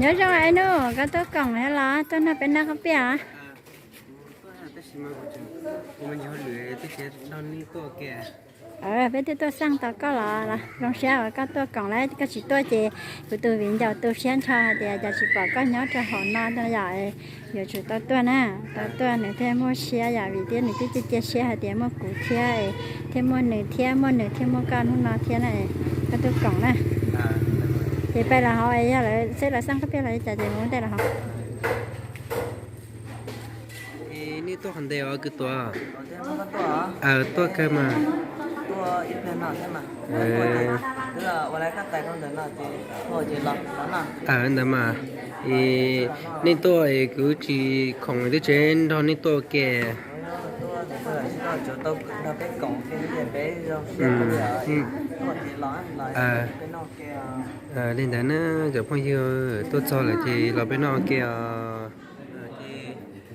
Nyob zoo Aib Nuj, koj tuaj koom thiab los tuaj nrog peb noj khaub piaj? Peb twb tuaj xaj tau koj los zoo siab uas koj tuaj koom lawm, koj tsis tuaj ces kuv tus viv ncaus tu siab nrho hais tias cas tsis pom koj nyob rau hauv no yom. Yuav tsum tau tuaj na, tau tuaj nws thiaj muaj siab yom, vim thiab nws twb cia cia siab hais tias muaj kuv thiab, thiaj muaj nws thiab, muaj nws thiaj muaj koj hnub no thiab na. Koj tuaj koom na. Ces peb los hauv yog lawv xeb los xaj khaub piaj los li cas ces mus ua ntej los hauv. Nej tuaj qhov ntev os kwv Tuam? Tuaj kawg mas. Ntawd mas, nej tuaj kuv tsis khoom twb tseem nrog nej tuaj ua ke. Li ntawd na cov phooj ywg, tuaj txog lawm ces los peb noj ua ke os.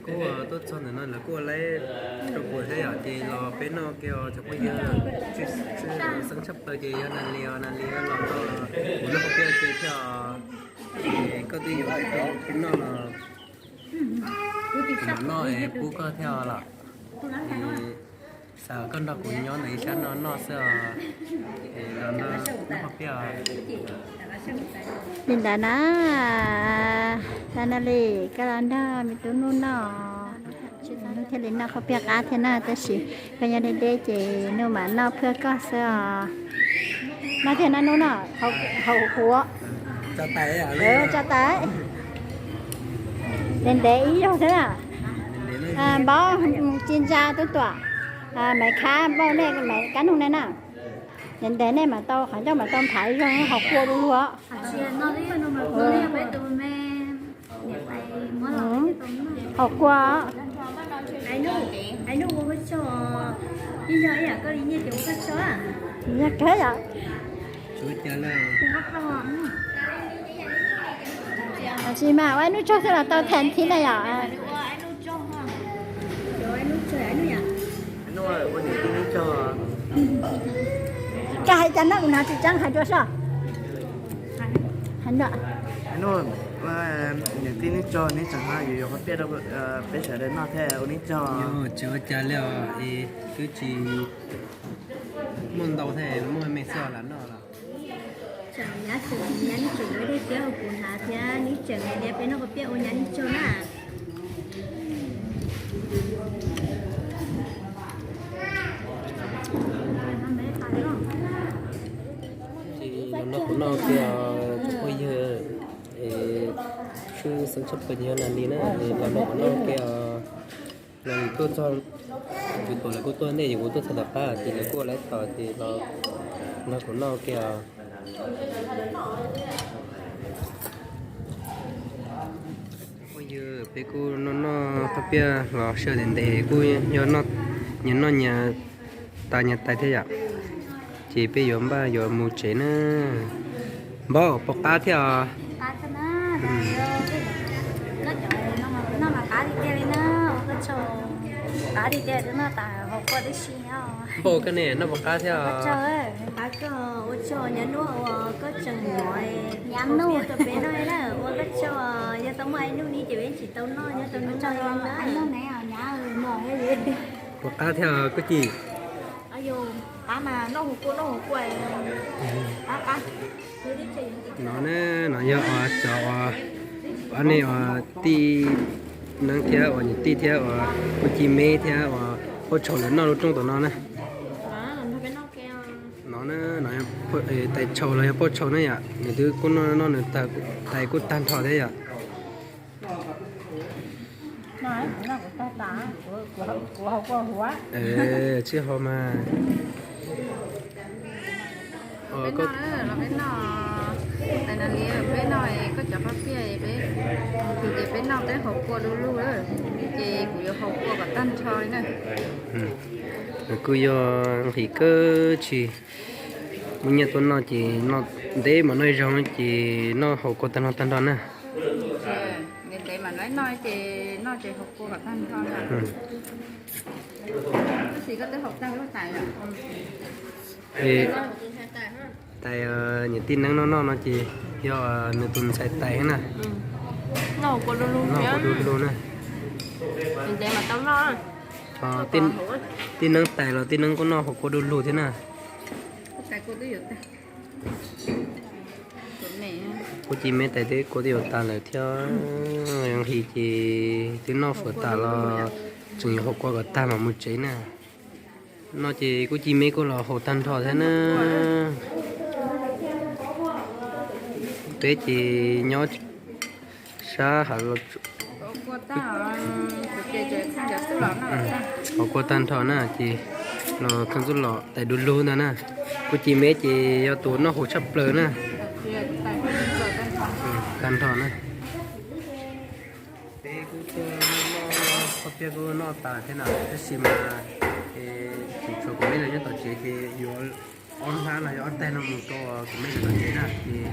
Kuj tuaj txog ntawm no lawv kuj ua laib rau kuv thiab yom, ces los peb noj ua ke os cov phooj ywg. Xeeb tshaj plaws ces yog Nas Lis os, Nas Lis los tau kuv noj ua ke thiab os. Koj twb yuav peb noj los kuv mam noj es pub koj thiab os los. Xav koj nrog kuv nyob ntawm ib sab no noj xwb os. Li ntawd na, Nas Lis, koj los nrog me tub Nuj noj, Nuj thiaj li noj khaub piaj qab thiab na, tab sis koj nyob deb deb ces Nuj mam noj phwj koj xwb os. Noj thiaj noj Nuj noj, haus huv, tso tais. Ntev ntev ib zaug xwb na. Npaub ci ntsa tub Tuam, Maiv Khab, Npaub nej, Maiv Kab Nug nej na. Ntev ntev nej mam tau qhov ncauj mam tau nphav ib zaug haus kua du lug. Haus kua. Yog kawg yom. Tsis mas ua ib hnub tsaug xwb los tau thaj thib na yom. Koj hais cas no kuv hnav tsis tseeb, hais dua soj. Hais no. Niam tij neb tsaug, neb tseem yuav yuav khaub piaj rau peb sawv daws noj thiab ua neb tsaug. Tsis ua cas li os, es twb tsis muaj ntau thiab, muaj me xwb os lam noj los. Tseem nyab tseem nyab neb tseem yuav dej tiab kuv hnav thiab neb tseem hais tias peb noj khaub piaj ua nyab neb tsaug na. Ces los nrog kuv noj ua ke os cov phooj ywg, es tshwj xeeb tshaj plaws ces yog Nas Lis na, es los nrog kuv noj ua ke os. Nas Lis tuaj txog, kuv tuaj lawv kuj tuaj ntej ces kuv tuaj txog tom qab ces lawv kuj ua laib tos ces los nrog kuv noj ua ke os. Phooj ywg, peb kuj noj noj khaub piaj los sawv daws ntev kuj yog nyias noj nyias tas nyias tais thiab yom. Ces peb yuav npaj yuav mus tsev na. Npaub, pom qab thiab os. Npaub, koj ne noj pom qab thiab os. Pom qab thiab os Kub Ci. No na, no yog ua cov ua, ob niag ua tij neeb thiab ua niam tij thiab ua Kub Ci me thiab ua Phauj Tshau lawv noj lub rooj tom no na. No na, no yog Tais Tshau los yog Phauj Tshau na yom, nws twb kuj noj noj nws tais kuj tag nrho thiab yom. Tsis ho mas. Peb noj, peb noj, koj cov khaub piaj, peb, ces peb noj peb haus kua du lug, ces kuv yuav haus kua kom tag nrho li na. Kuj yog nqhis kawg tsis muaj nyiaj tuaj noj ces noj ntev mas noj ib zaug ces noj haus kua tag nrho tag nrho na. Ntev ntev mas noj ces noj ces haus kua kom tag nrho na. Tab sis koj twb haus tag lub tais lawm. Tais niam tij Neeb noj noj no ces yog nws tus ntxhais tais na. Noj kua du lug na. Tij Neeb tais los tij Neeb kuj noj hauv kua du lug thiab na. Kuv ci me tais tej kua twb yuav tas lawm thiab. Yoo His ces twb noj fawm tas los tseem yuav haus kua kom tag mam mus tsev na. No ces kuv ci me kuj los haus tag nrho thiab na. Peb ces nyob sab hav los haus kua tag nrho na ces los kheej txuj lom tais du lug ntag na. Kuv ci me ces yog tus noj haus tshaj plaws na. Tag nrho na. Peb kuj tuaj noj khaub piab kuj noj tas thiab na, tab sis mas tseem tshuav kuv me lawv nyob tom tsev ces yuav ob hnab los yog ob teg no mus rau kuv me lawv tom tsev na, ces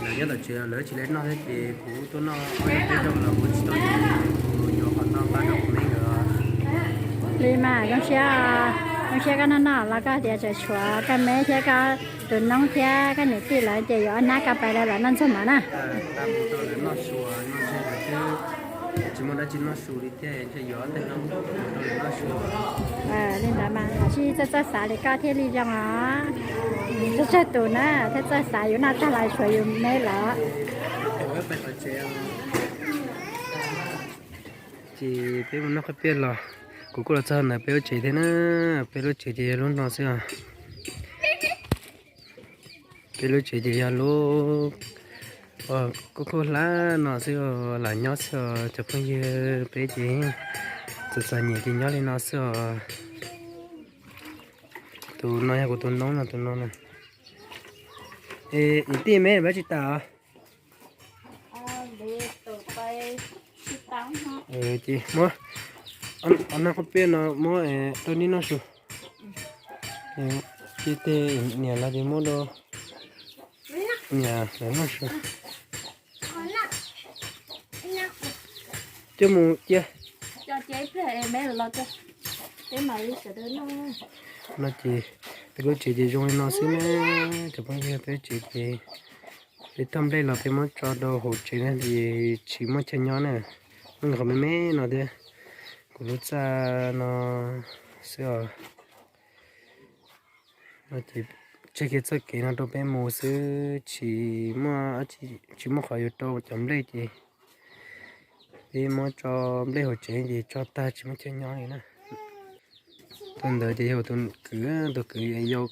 lawv nyob tom tsev lawv tsis lawv noj thiab ces kuv tuaj noj ob zaug peb zaug los kuv tsis tau, kuv yuav qhov no nqa rau kuv me nkawd. Li mas zoo siab, zoo siab koj noj noj los koj tias tseem tshuav koj me thiab koj tus noob thiab koj niam tij lawv ces yuav ob hnab koj pais rau lawv noj ntxuag mov na. Li ntawd mas los sib txawj txawj xav li koj thiaj li zoo os. Txawj txawj tus na, txawj txawj xav, yus noj tag los tshuav yus me lawm. Ces peb mus noj khaub piab los, kuv kuj los txog ntawm peb lub tsev thiab na. Peb lub tsev ces yog lub no xwb os. Peb lub tsev ces yog lub kuj khuj hlab no xwb os, lam nyob xwb os cov phooj ywg. Peb ces txom txom nyem ces nyob li no xwb os. Tus no yog kuv tus noob no, tus no na. Es niam tij me pab tsis tas os. Ces muab ob nab khaub piab no muab rau neb noj su. Ces tej niam los ces muab rau niam lawv noj su. Coj mus cia. No ces peb lub tsev ces zoo li no xwb na, cov phooj ywg. Peb tsev ces peb thauj nplej los peb muab tso rau hauv tsev na, ces tsis muaj chaw nyob na. Muaj qhov me me no thiab, kuv lub txaj no xwb os. Ces tseg kiag txoj kev no rau peb mus xwb, tsis muaj, tsis muaj qhov yuav rau cov nplej ces peb muab tso nplej hauv tsev ces tso tag tsis muaj chaw nyob li na. Tus ntawd ces yog tus kwv, tus kwv yau,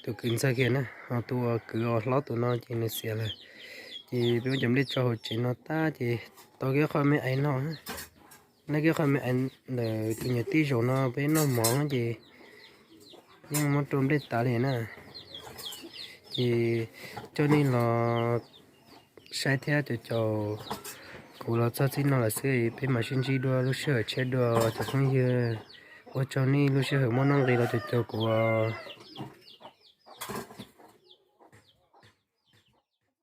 tus kwv ntxawg kiag na, ho tus kwv uas hlob tus no ces nws xiam lawm. Ces peb muab cov nplej tso hauv tsev no tag ces tau kiag qhov me aiv no, noj kiag qhov me aiv ntawm tus niam tij zaum no peb noj mov ces yeej muab rau nplej tas li na. Ces coj nej los saib thiab caum caum kuv los txog txij no lawm xwb, peb mam sib ntsib dua lub sij hawm tshiab dua cov phooj ywg. Ua tsaug nej lub sij hawm muaj nuj nqis los caum caum kuv os.